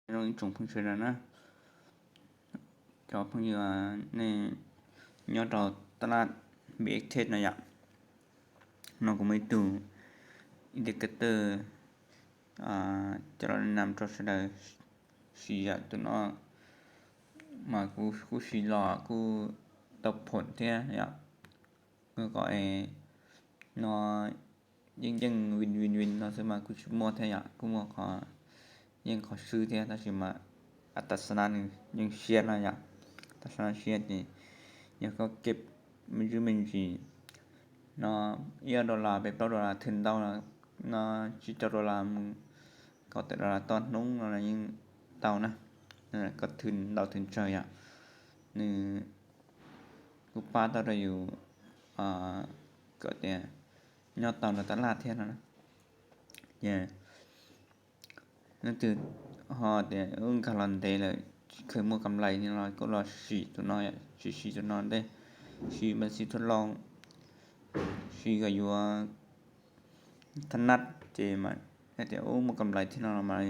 Nyob zoo ib tsoom phooj ywg sawv daws na, cov phooj ywg nej nyob rau taj laj B X Tech no yom, no kuv muaj ib tug indicator coj los nam rau sawv daws siv yom. Tus no mas kuv kuj siv los kuj tau phoom thiab yom. Kuj kom no yeej yeej vin vin vin no xwb mas kuj tsis muaj thiab yom, kuj muaj qhov yeej qhov swb thiab, tab sis mas a tas xav na nws yeej siab no yom. Tas xav na siab ces yog koj kev me ntsis me ntsis no ib dollar peb plaub dollar thwm ntau no, tsib rau dollar mus kaum tawm dollar toj hnub no yeej tau na. Koj thwm ntau thwm tsawg yom, nws kuj pab tau rau yus kom tias nyob tau rau taj laj thiab no. Ces leej twg ho tias nkag los ntev lawm tsis kheev muaj kam lais no los koj los sim tus no, tsis sim tus no ntej, sim npas xis thaj loo, sim kom yuav thaj nab ces mas hais tias ub muaj kam lais thiab no mas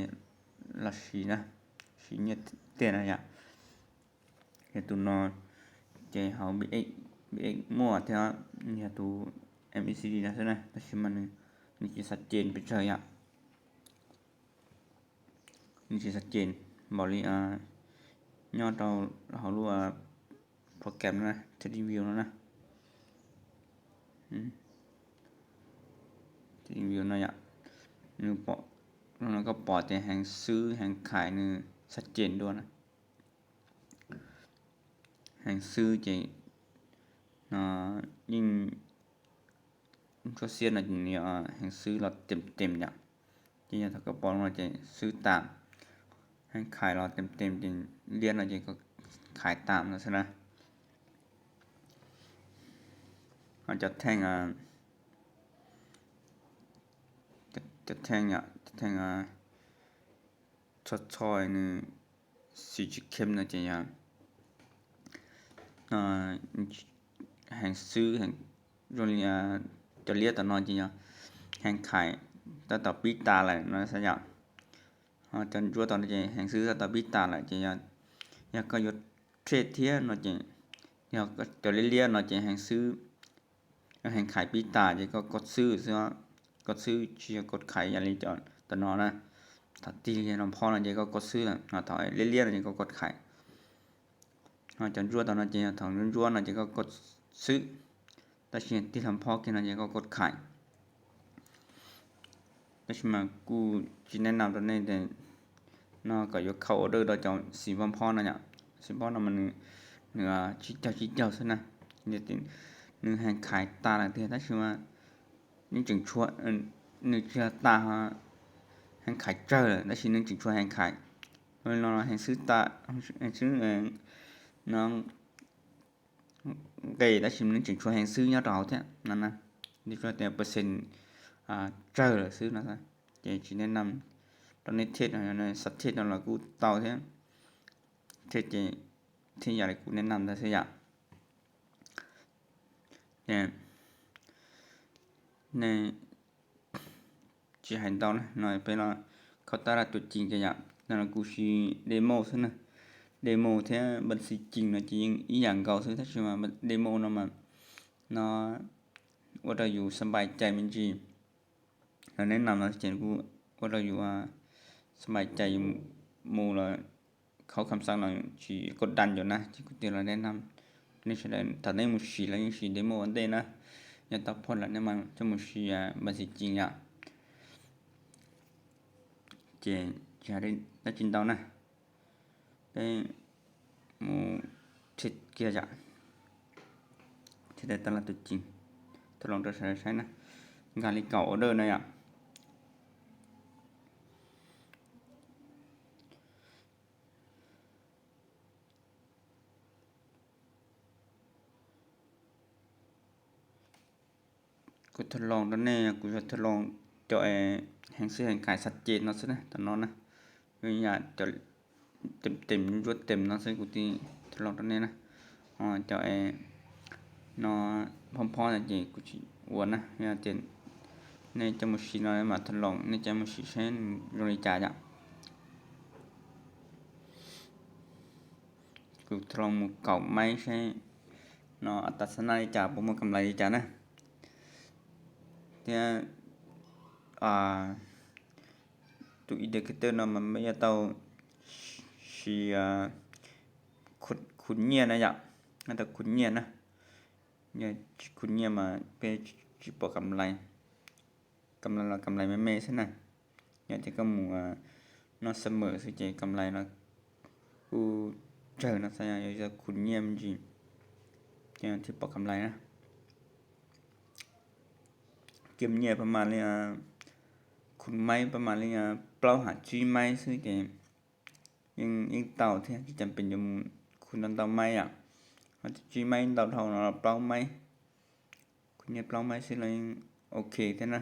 los sim na, sim nyiaj tiag na yom. Ces tus no ces hauv B X muaj thiab, yog tus M E C D no xwb na, tab sis mas nws tsis xav ces pes tsawg yom. Nws tsis xav ces npaum li nyob rau hauv lub program no na, TradingView no na. TradingView no yom, nws pom, no koj pom tias heev xwb heev khais nws xav ces dua na. Heev xwb ces no yeej ntsuab xiab no ces nws yog heev xwb los tem tem yom. Ces yog thaum koj pom no ces xwb tas, heev khais los tem tem ces liab no ces koj khais tas no xwb na. Ho cov theej, cov theej, cov theej tsho tsho nws xim tsis khem no ces yog heev xwb, zoo li cov liab tom no ces yog heev khais tab tom pib tas lawm no xwb yom. Ho cov ntsuab tom no ces heev xwb tab tom pib tas lawm ces yog koj yuav trade thiab no ces, yog cov liab liab no ces heev xwb, heev khais pib tas ces koj kov xwb xwb, kov xwb tsis yog kov khais yam li cov tom no na. Thaum tig li no phob no ces koj kov xwb lawm, ho thaum liab liab no ces koj kov khais. Ho cov ntsuab tom no ces yog thaum ntsuab ntsuab no ces koj kov xwb, tab sis tig hlo phob kiag no ces koj kov khais. Tab sis mas kuj tsis neb nam rau nej tias no kom yuav khau order rau cov xim phob phob no yom. Xim phob no mas nws tsib caug tsib caug xwb na, nws heev khais tas lawm tiag tab sis mas nws tseem tshuav, nws tsis yog tas, heev khais tsawg lawm tab sis nws tseem tshuav heev khais. Li no heev xwb tas, heev xwb no nqes tab sis nws tseem tshuav heev xwb nyob rau hauv thiab no na. Li tsuas tias percent tsawg lawm xwb no. Ces tsis neb nam rau nej thiaj, xav thiaj no los kuj tau thiab, thiaj ces thiaj yam li kuv neb nam ntawd xwb yom. Nej tsis hais ntau na, no peb los khau tab laj tus cim kiag yom. No kuv siv demo xwb na, demo thiab npas xis cim no ces yeej ib yam nkaus xwb tab sis mas demo no mas no ua rau yus xab npais cai me ntsis. Los neb nam no ces kuj ua rau yus xab npais cai yus mus los khauv kham xab los tsis kod dam yus na, ces kuv thiaj los neb nam. Nej sawv daws thaum nej mus siv los yeej siv demo ua ntej na, yog tau phoj lawm nej mam coj mus siv npas xis cim yom. Ces tsis hais dab tsi ntau na, peb mus thiaj kiag yom, thiaj tab laj tus cim, tau los rau sawv daws saib na, nkag li kaum order na yom. Kuv thaij loo rau nej, kuv yuav thaij loo cov es heev xwb heev khais xab ces no xwb na, tam no na, yam cov tem tem ntsuab tem no xwb kuv thiaj thaij loo rau nej na. Cov es no phob phob no ces kuv tsis ua na, yog tias nej coj mus siv no mam thaij loo nej coj mus siv saib zoo li cas yom. Tus thov los mus kaum maib saib no a tas xab naj li cas, puas muaj kam lais li cas na. Thiab tus indicator no mas peb yuav tau siv khu nyiaj na yom, yuav tau khu nyiaj na. Yog tsis khu nyiaj mas peb tsis pom kam lais, kam lais los kam lais me me xwb na. Yog tias koj mus noj summer xwb ces kam lais los kuj tsawg no xwb, yog yog khu nyiaj me ntsis ces thiaj pom kam lais na. Kiam nyiaj pab mam li, khu maib pab mam li plaub ham tsib maib xwb ces yeej tau thiab, tsis tas pes yuav mus khu ntau ntau maib yom. Ho tsib maib ntau dhau no los plaub maib, khu nyiaj plaub maib xwb los yeej ok thiab na.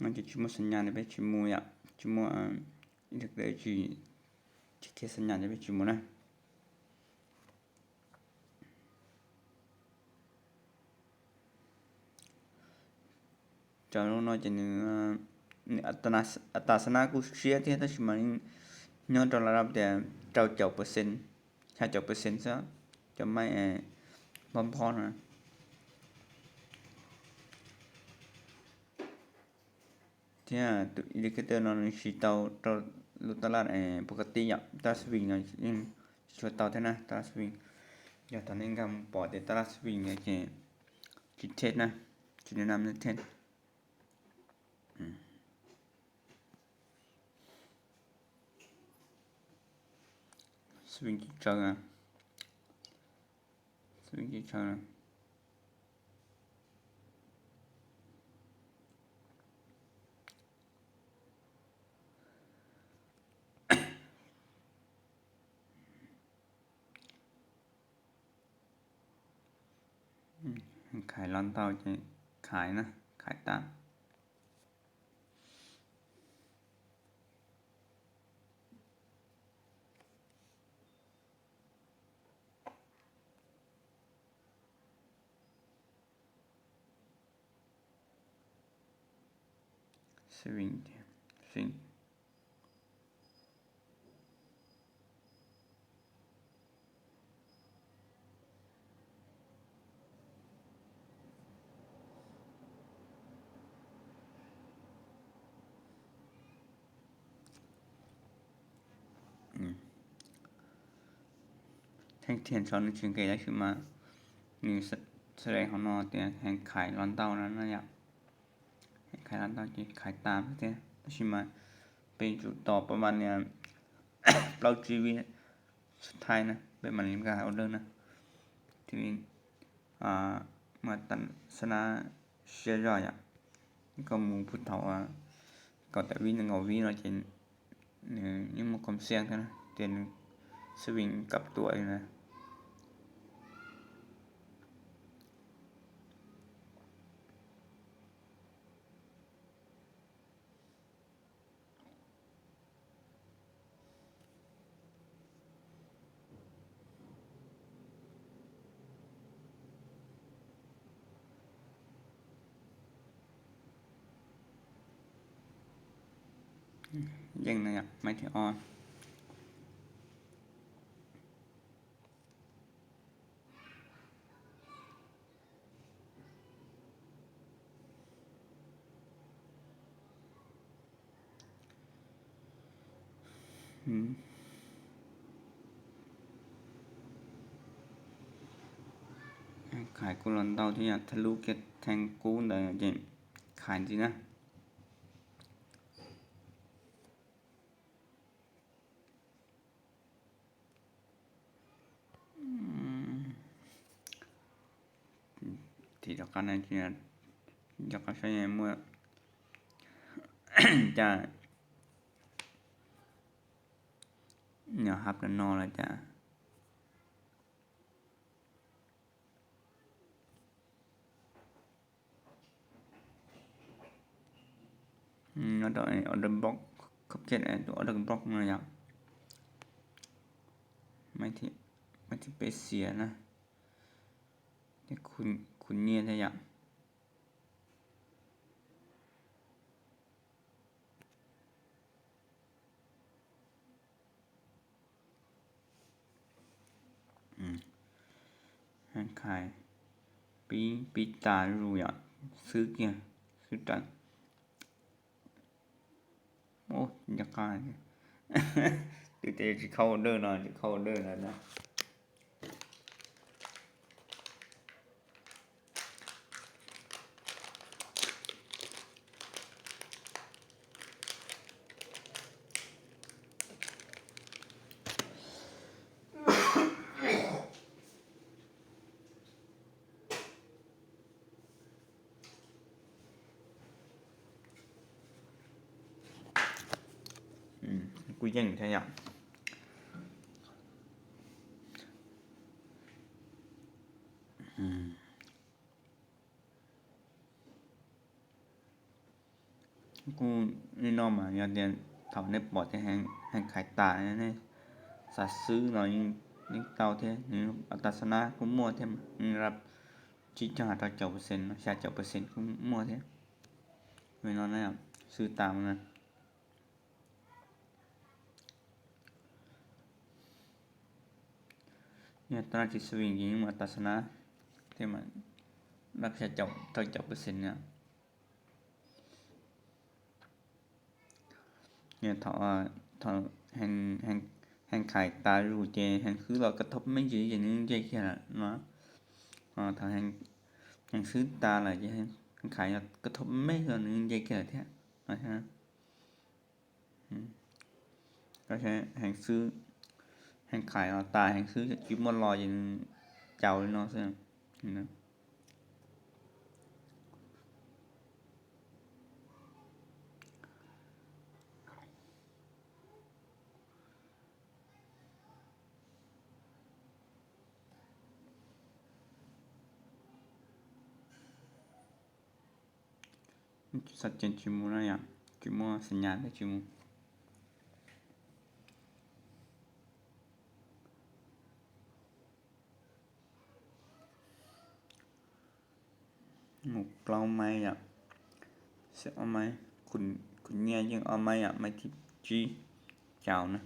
No ces tsis muaj xas nyas li peb tsis mus yom, tsis muaj tsis khiav xas nyas ces peb tsis mus na. Cov lub no ces nws, nws a tas xab naj kuj siab thiab tab sis mas nyob rau lawv tias rau caum percent, xya caum percent xwb, cov maib nphob nphob no. Thiab tus indicator no nws siv tau rau lub taj laj pos ka tij yom, taj laj swing no yeej tsis tshua tau thiab na, taj laj swing. Yog thaum nej nkag mus pom tias taj laj swing no ces tsis test na, tsis nws nam nej test. Swing tsis tsawg, swing tsis tsawg. Khaiv los ntau ces khaiv na, khaiv tas. Swing, swing. Theej thiaj tso nws tsis nqis tab sis mas nws xav hauv no tias heev khaiv los ntau no na yom. Heev khaiv los ntau ces khaiv tas thiab tab sis mas peb tsum tos pab mam li plaub tsib vib xub thaib na peb mam li nkag order na. Thiaj li muaj xab nab siab zog yom. Koj mus puag thaum kaum tawm vib nees nkaum vib no ces nws yeej muaj koob xiab thiab na, ces nws xab vim kab tuam li na. Yeej na yom, maib thib ob. Khaiv kuj los ntau thiab yom, thaj lub kiag theej kub ntawd ces khaiv ntxiv na. Tim rov qab no, rov qab saib muaj cas nyuam hab no los cas. Nyob rau order box, khab chet tus order box no yom. Maib thib Tus peb xias na, thiab khuv nyiaj thiab yom. Khais pib, pib tas zuj zus yom, xwb kiag, xwb rawv. Ub, nco qab, twb tias tsis khau dawj no, tsis khau dawj no na. Kuj yeej thiab yom. Kuj li no mas yog tias thaum nej pom tias heev khais tas, nej xav xwb los yeej tau thiab. Nws atasana kuj muaj thiab, tsib caug rau caum percent, xya caum percent kuj muaj thiab. Li no xwb tas na. Yog tau tsis swing ces yeej muaj atasana thiab, dab xya caum rau caum percent na. Thaum heev khais tas zus ces heev xwb los kab thob meej ntsis ces nws nce kiag lawm no. Thaum heev xwb tas lawm ces heev khais kab thob meej los nws nce kiag lawm thiab. Heev xwb, heev khais los tas, heev xwb tsis muaj los ces nws caum li no xwb. Xav ces tsis mus na yom, tsis muaj xav nyas thiab tsis mus. Mus plaub maib yom, xav ob maib, khwv nyiaj yeej ob maib yom, maib thib tsib caum na.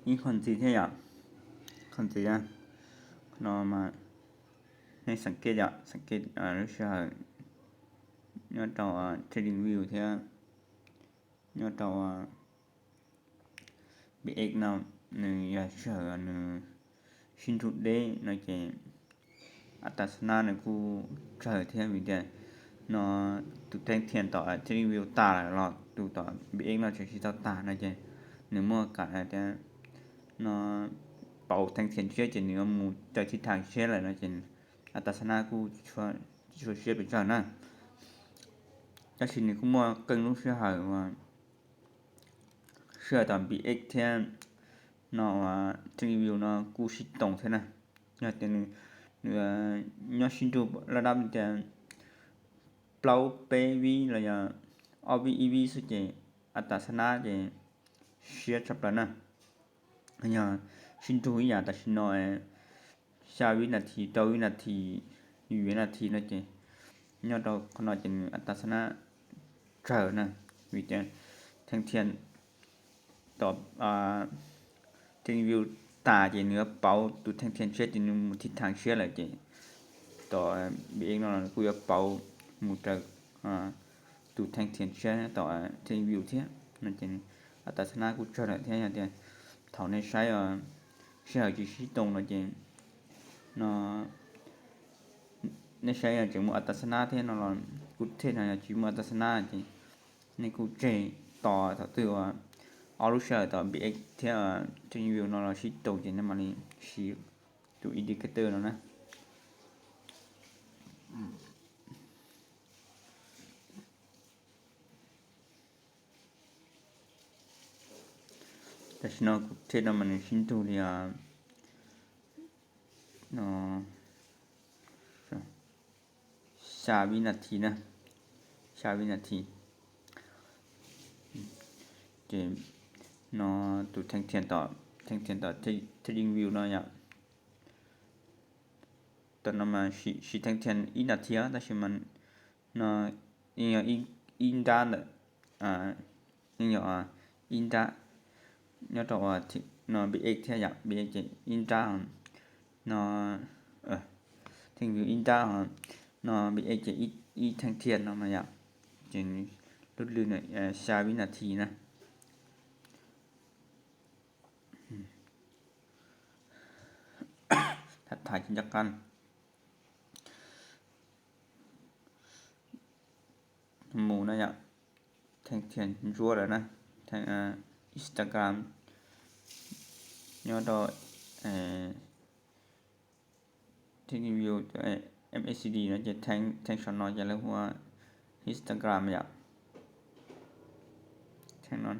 Ib qho ntxiv thiab yom, qho ntxiv no mas nej xav kev yom, xav kev lub sij hawm nyob rau TradingView thiab nyob rau BX no, nws yog sij hawm nws sib nrug deb no ces atasana nws kuj tsawg thiab vim tias no tus theeb thiam tom TradingView tas lawm los tus tom BX no tseem tsis tau tas no ces nws muaj kam tias no pauv theeb thiam tshiab ces nws yuav mus raws thib thaj tshiab lawm no ces atasana kuj tsis tshua siab pes tsawg na. Tab sis nws kuj muaj qee lub sij hawm uas sij hawm tom BX thiab no uas TradingView no kuj sib toom thiab na. Yog tias nws nws nyob sib nrug laj dab tias plaub peb vib los yog ob vib ib vib xwb ces a tas xab nab ces siab tshaj plaws na. Yog sib nrug ib yam tam sim no xya vib nas this, rau vib nas this, yim vib nas this no ces nyob rau qhov no ces nws a tas xab nab tsawg na, vim tias theej thian tom thij view tas ces nws yuav pauv tus theej thian tshiab ces nws mus thib thaj tshiab lawm ces tom B X no kuj yuav pauv mus raws tus theej thian tshiab tom thij view thiab no ces a tas xab nab kuj tsawg lawm thiab. Yog tias thaum nej saib sij hawm tsis sib tau no ces no nej saib yog tseem muaj a tas xab nab thiab no los kuj thij no, yog tsis muaj a tas xab nab ces nej kuj tseg tos thaum twg uas ob lub sij hawm tom B X thiab thij view no los sib tau ces nej mam li siv tus indicator no na. Tam sim no kuv thij no mas nws sib nrug li no xya vib nas this na, xya vib nas this. Ces no tus theej thian tom, theej thian tom thij view no yom, tam no mas siv theej thian ib nas this tab sis mas no yeej yog ib nrab ntawm, yeej yog ib nrab nyob rau no B X thiab yom, B X ces ib nrab no, thij view ib nrab no, B X ces ib theej thian no mas yom, ces lub lw xya vib nas this na. Tham tham tsis nco qab mus na yom, theej thian ntsuab lawm na, Instagram nyob rau thij view M A C D no ces theej saum no ces lawv hu ua Instagram yom. Theej no,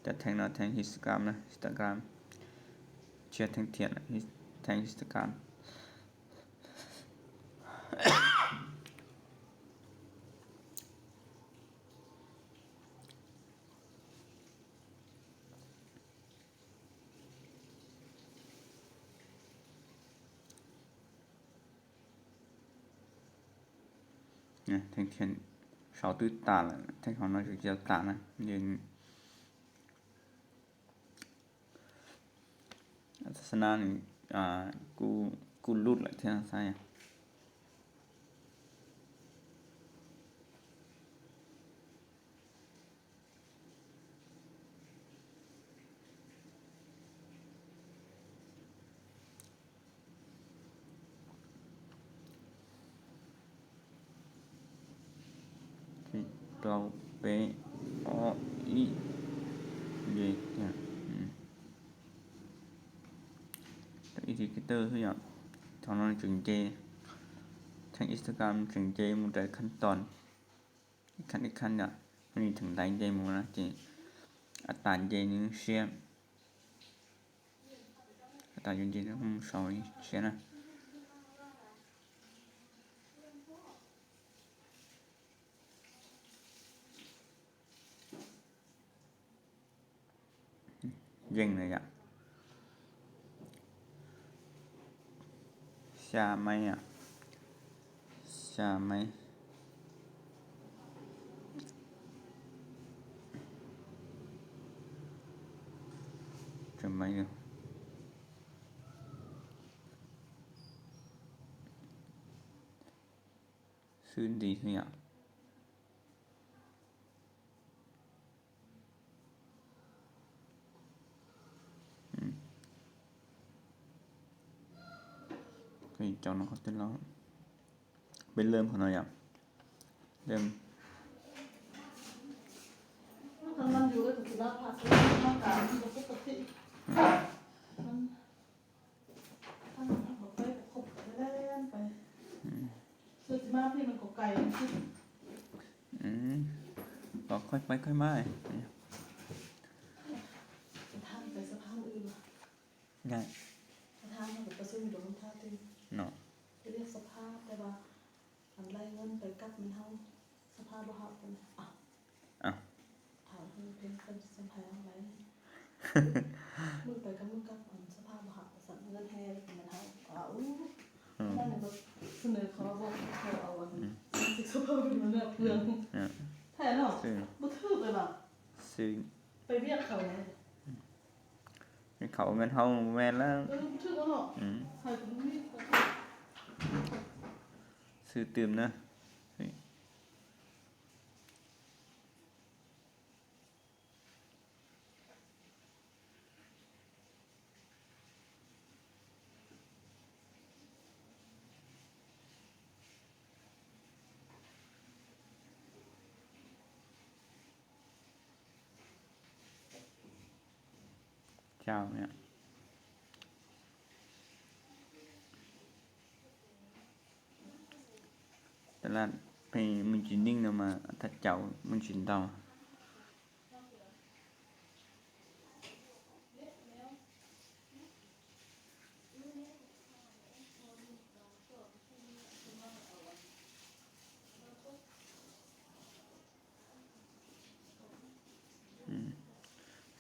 cov theej no theej Instagram na, Instagram, tshiab theej thian, theej Instagram. Theej thian saud twb tas lawm, theej hauv no tseem tsis tau tas na. Xab nab nws kuj lub lawm thiab xav. Rau peb ob ib, ib Twitter xwb yom. Thaum no tseem nce, theej Instagram tseem nce mus raws khab tos, ib khab ib khab yom, nws theem ntaiv nce mus na ces a tas nce nws siab, a tas yuav nce mus saud siab na. Yeej na yom. Xya maib, xya maib. Xwb nti xwb yom. Peb lawm qhov no yom. Koj khob paib khob mab Move tới các môn học, à, move tới các môn học, à, ngân hàng, môn học, à, ú. Hm. Hm. Hm. Sư, sư ngân hàng move lab. Hm. Sư tìm na. Chào nhé. Tức là move tsis ninh no mas thaj chau move tsis ntau.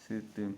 Sư tìm.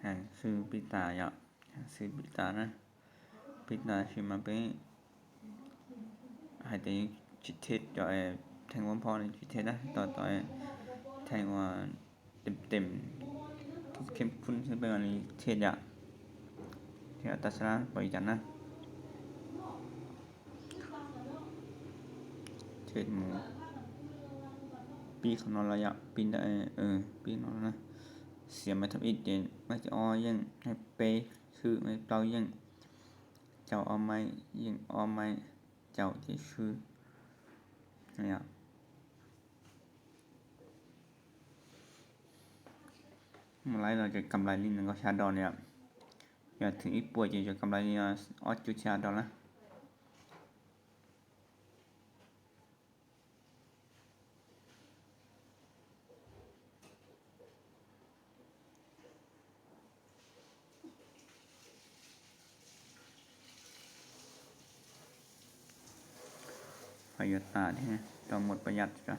Hàng sư pib tas yom, hàng sư pib tas na, pib tas tsis mas peb hais tias yeej tsis thej cov theej ua phob ne, tsis thej na, tos tau theej ua tem tem khem phun xwb peb mam li thej yom. Thej tas sab pom li cas na. Thej mus pib qhov no los yom, pib ntawm, pib no na. Xiav mais thib ib ces mais thib ob yeej, peb swb, mais thib plaub yeej, caum ob mais yeej, ob mais caum ces swb. Mus laib los ces kam lais li nees nkaum xya dos na yom. Yog thwm ib puas ces yuav kam lais li ob cuv xya dos na. Ho yuav tas thiab, rau mus pab yam tso.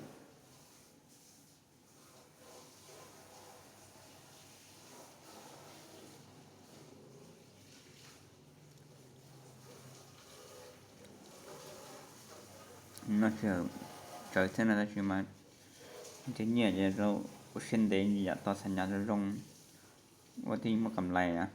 No tseem tsawv thiab no tab sis mas thiab nyiaj ces rau ua siab ntev yam tos xa nyas zoo zoo ua thiaj muaj kam lais na.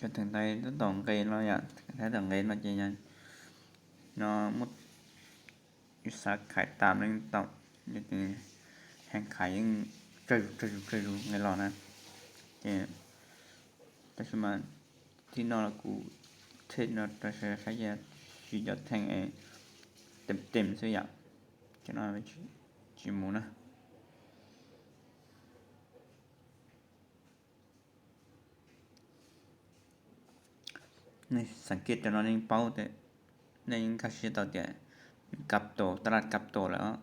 Cov theem tais tab tom nqes no yom, tab tom nqes no ces no muab ib xav khais tas no yeej tau, yeej khais yeej tsawg zus tsawg zus tsawg zus nqes los na. Ces tab sis mas tib no los kuv thej no rau sawv daws saib ces tsis cov theej tem tem xwb yom, ces no tsis mus na. Nej xav kiaj rau no nej paub tias, nej yeej nkag siab tau tias kab tos, taj laj kab tos lawm,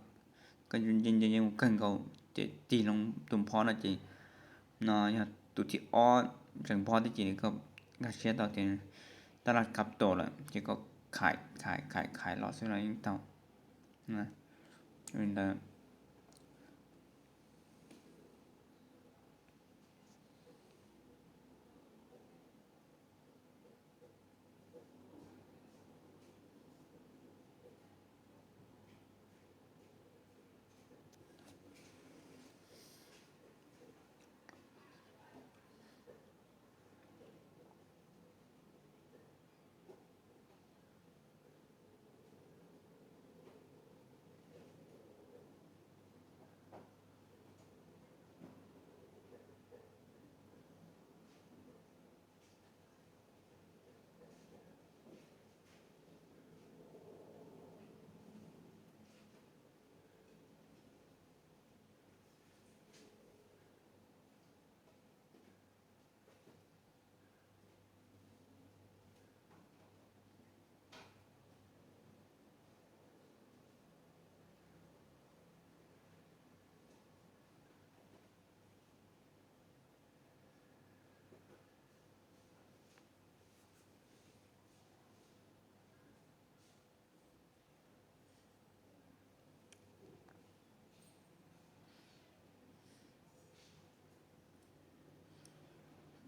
koj nce nce nce mus kawg nkaus ces tig loo tus phob no ces no yog tus thib ob ntsees pob tib ces koj nkag siab tau tias tab laj kab tom lawm ces koj khaiv khaiv khaiv khaiv los xwb los yeej tau. Li ntawd.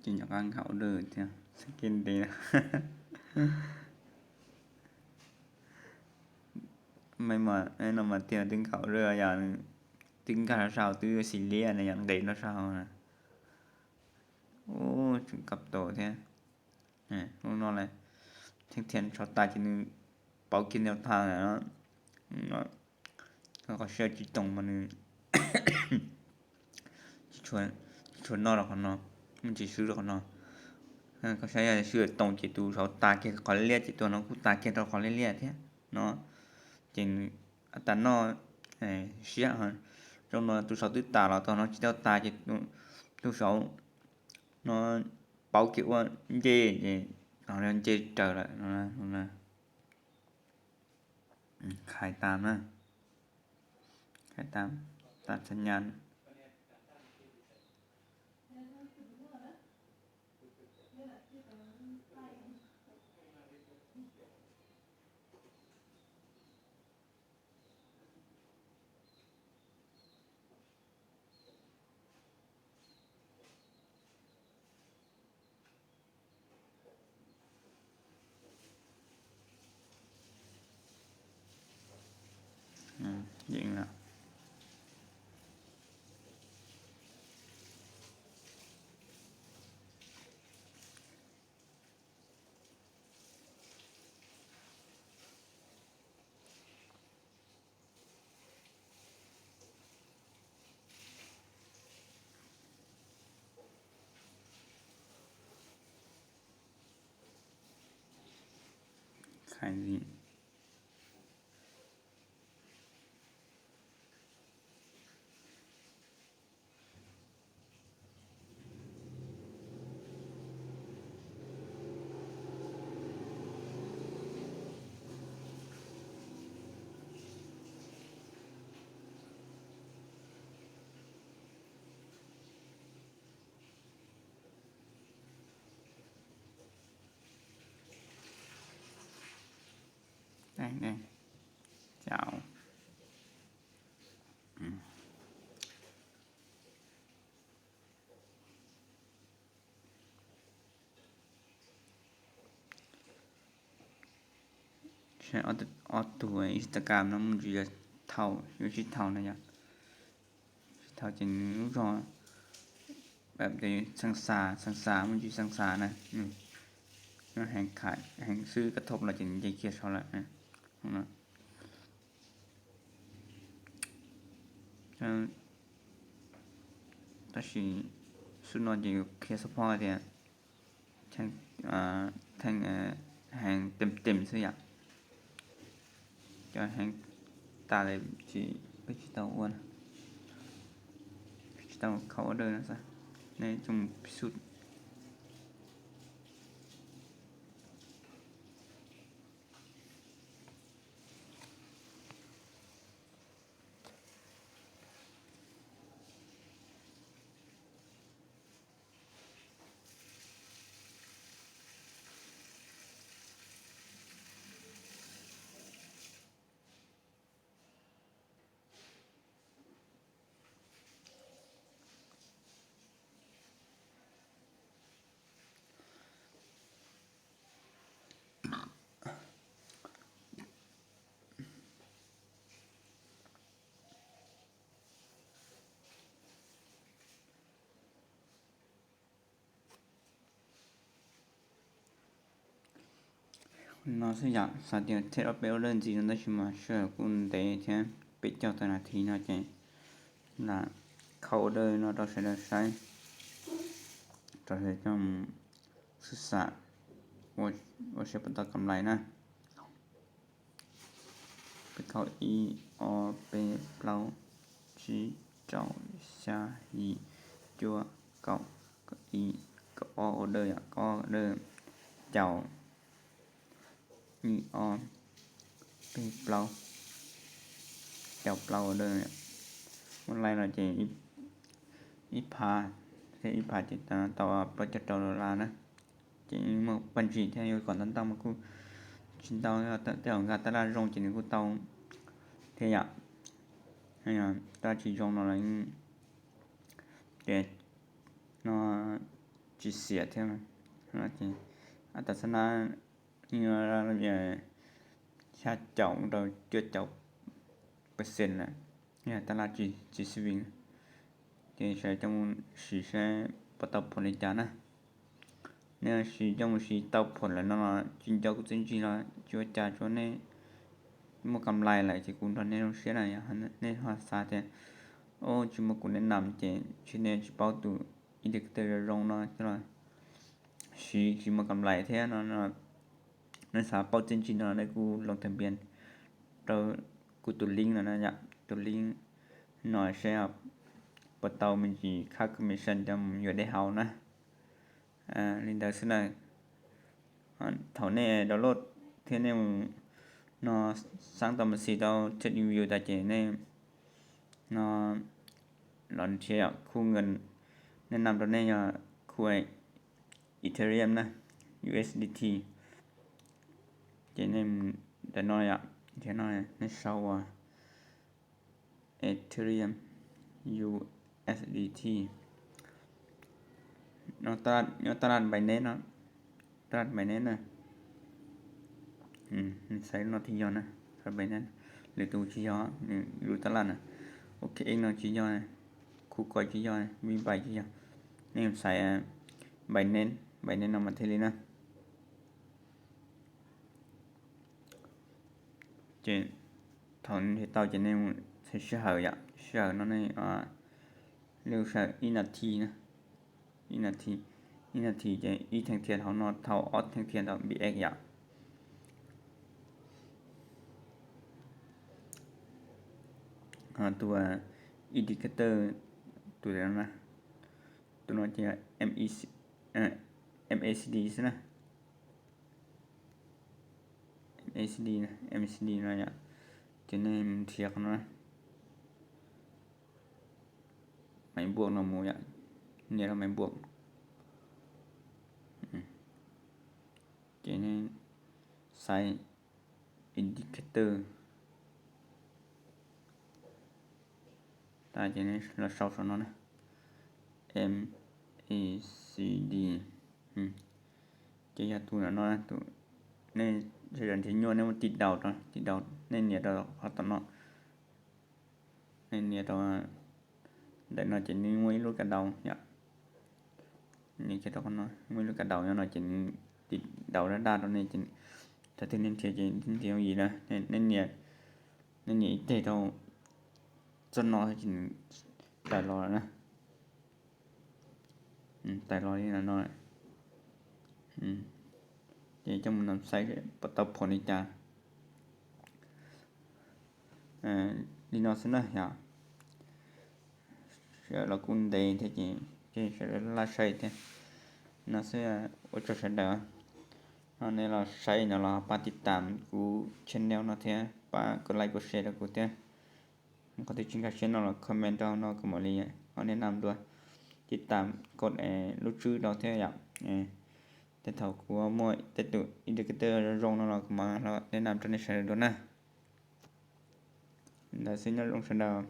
Ces nyuam qab nkag order thiab, xav kev ntev. Maj mam no mas tias twb nkag order yom, twb nkag rau saum twb xis liab na yom, nqes rau saum na. Ub, tseem kab tom thiab. Hnub no lawm, theej thiab sau tas ces nws pauv kiag ntau tag lawm. Qhov siab tsis toom mas nws tsis tshua noj rau qhov no, nws tsis swb rau qhov no. Koj saib yog swb toom ces tus saum tas kiag qhov liab liab ces tus no kuj tas kiag rau qhov liab liab thiab no. Ces nws tas noj siab, zoo no tus saum twb tas los tus no tsis tau tas ces tus saum no pauv kiag ua nce ces nce raws lawm no. Khaiv tas na, khaiv tas, tas txhab nyas. Yeej lawm. Khaiv li. Ob tug Instagram no muaj ntsis yog thaum yuav sib thaum na yom, sib thaum ces nws lub zog xeev xas, xeev xas, muaj ntsis xeev xas na, heev xwb koj thauj los ces nws nce kiag saud lawm. Tab sis xub no ces qhia xub phob tias theej heev tem tem xwb yom. Cov heev tas li ces peb tsis tau ua, tsis tau khaws order no xwb. Nej coj mus xub. No xwb yom, xav tias thib ob peb order ntxiv no tab sis mas sij hawm kuj ntev thiab, peb caug tawm nas this no ces lam khau order no rau sawv daws saib, rau sawv daws coj mus xwb xam ua saib puas tau kam lais na. Peb khau ib, ob, peb, plaub, tsib, rau, xya, yim, cuaj, kaum, kaum ib, kaum ob order yom, kaum ob order, caum, ib, ob, peb, plaub, caum plaub order. Muab laij no ces ib phav, thiab ib phav ces tau plaub caug rau dollar na. Ces muaj paj ntsis thiab, yuav kom ntau ntau mas kuj tsis ntau, tej zaum nkag tab laj zoo ces nws kuj tau thiab yom. Tab laj tsis zoo no los ces no tsis xiam thiab. Ces ab tas xab nab xya caum rau cuaj caum percent lawm, yog tab laj tsis xis vin. Ces sawv daws coj mus siv saib puas tau phom li cas na. Nej siv coj mus siv tau phom lawm no los tsis nco kuv txiaj ntsig los tsis ua cas, tsuas nej muaj kam lais lawm ces kuv nrog nej zoo siab na. Yog nej ho xav tias, o, tsis muaj kuv nes nam ces tsis, nej tsis paub tus indicator zoo zoo no coj los siv tsis muaj kam lais thiab no, nej xav paub txiaj ntsig no nej kuj loos tham npias rau kuv tus link no, tus link no saib puas tau me ntsis khab commission coj mus yuav dej haus na. Li ntawd xwb na. Thaum nej download thiab nej mus no xaab tau mas xis tau thiab review tas ces nej no los nrhiav khu, nej nam rau nej yog khu Ethereum na, U S D T. Ces nej mus ntawm no yom, nrhiav no, nej sau ua Ethereum U S D T. Nyob taj laj Binance no, taj laj Binance na. Xaiv no thiaj yog na, Binance, lwm tus tsis yog, nws lub taj laj na. O K X no tsis yog, KuCoin tsis yog, VPay tsis yog. Nej xaiv Binance, Binance no mas thiaj li na. Ces thaum nrhiav tau ces nej mus txhais sij hawm yom, sij hawm no nej lub sij hawm ib nas this na, ib nas this, ib nas this ces ib theem thiab hauv no thaum ob theem thiab ntawm B X yom. Tus indicator, tus no, tus no ces M A C D xwb na. M A C D, M A C D no yom, ces nej nrhiav qhov no, maiv npuam no mus yom, nias rau maiv npuam. Ces nej xaiv indicator tas ces nej los sau saum no na, M A C D. Ces yog tus no, nej sawv daws nrhiav nyuaj nej muab tiv daus rau, tiv daus nej nias rau qhov tom no, nej nias rau ntawm no ces nws muaj ib lub ka daus yom, nias kiag rau qhov no muaj ib lub ka daus nyob no ces nws tiv daus daj daj rau nej ces thaum twg nej nrhiav ces nrhiav yooj yim na. Nej nias ib teg rau txoj no ces nws tawm los na, tawm los li no. Ces coj mus nom xaiv puas tau phom li cas. Li no xwb na yom. Sawv daws los kuj ntev thiab ces sawv daws laj saib thiab. No xwb, ua tsaug sawv daws. Nej los saib no los pab tiv tam kuv channel no thiab pab kov like kov share rau kuv thiab. Qhov twg tsis nkag siab no los comment rau no kuv mam li ho nej nam dua, tiv tam kov lub tswb rau thiab yom. Tej thaum kuv muaj tej tus indicator zoo no los kuv mam li nej nam rau nej sawv daws dua na. Ntawd xwb, nyob zoo sawv daws.